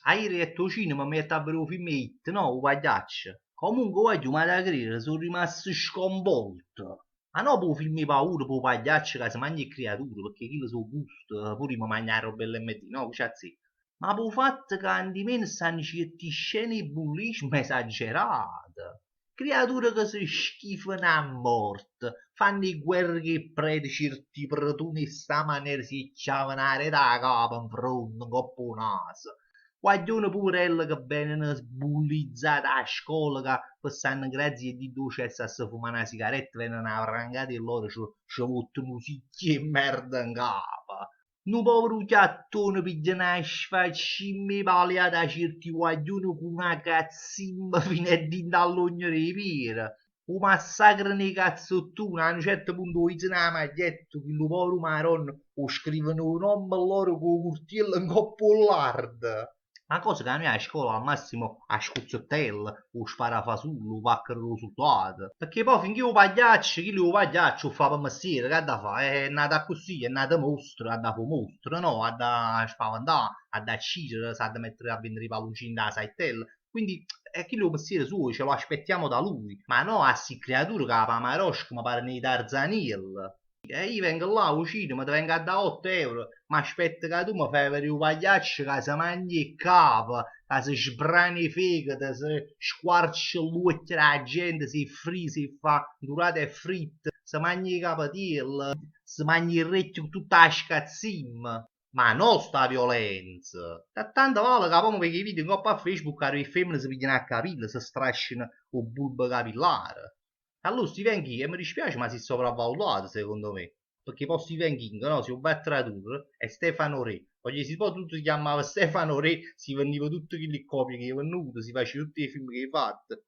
Ajere jett 'o cinema, m' jett a vedè 'o film 'e It, no? 'O pagliaccio. Comunque, guagliù, m'ata credere, so' rimasto sconvolto. Ma no p' 'o film 'e paura, p' 'o pagliaccio ca se magna 'e creature, pecché chillo so' gusto, pure io me magno 'a roba 'e l'MD, no? Che c'azzecca. Ma p' 'o fatto ca almeno stanno cierti scene 'e bullismo esagerate. Creature che se schifano a morte, fanno 'e guerre cu 'e prete, cierti pretune 'e sta manera si chiavano aret 'a capa, 'nfronte, 'ncopp 'o naso. Guaglione puverelle che veneno sbullizzate a scola, ca pe stanno 'ngrazia 'e dint' 'o cesso a se fumà na sigaretta, veneno 'a vrancata 'e loro ce ce vottano 'o sicchio 'e merda 'ncapa. Nu povero chiattone piglia na sfaccimma 'e paliata 'a cierti guagliune cu na cazzimma fino a dint' all'ogna d' 'e piede. 'O massacrano 'e cazzottune, a nu certo punto 'o aizano 'a maglietta, chillu povero maronna 'o scrivono 'o nomme loro cu 'o curtiello 'ncopp' 'o lardo. Ma cosa ca noi a scuola al massimo 'a scuzzettella, 'o sparafasulo, 'o paccaro d' 'o soldato. Perché poi finché 'o pagliaccio, chillo è 'o pagliaccio, 'o fa pe mestiere, che ha da fa? È nato accussì, è nato mostro, ha da fa 'o mostro, no? Ha da spaventà, ha da accidere, s'ha da mettere a vendere i palloncini da saittella. Quindi è chillo 'o mestiere suo, ce lo aspettiamo da lui. Ma no a sti creature che p' 'a marosca mi parano 'e tarzanielle. E io vengo là 'o cinema, te vengo a dà 8 euro, ma aspetto che tu mi fai vedere 'o pagliaccio che si magna 'e cap, che si sbrana 'e fegato, si squarcia l'uocchie d'a gente, si frì, si fa ndurate e fritte, si magna 'e capatielle, si magna 'e recchie con tutta 'a scazzimma. Ma no sta violenza! Da tanto vale che poi mi vedo i video 'ncoppa a Facebook che 'e femmine si pigliano a capello, si strasciano 'o bulbo capillare. Allora Stephen King, e mi dispiace ma si è sopravvalutato secondo me. Perché poi Stephen King, no, se 'o vai a tradurre, è Stefano Re. Voglio se poi tu ti chiamava Stefano Re, si vendiva tutte quelle copie che hai venduto, si faceva tutti i film che hai fatto.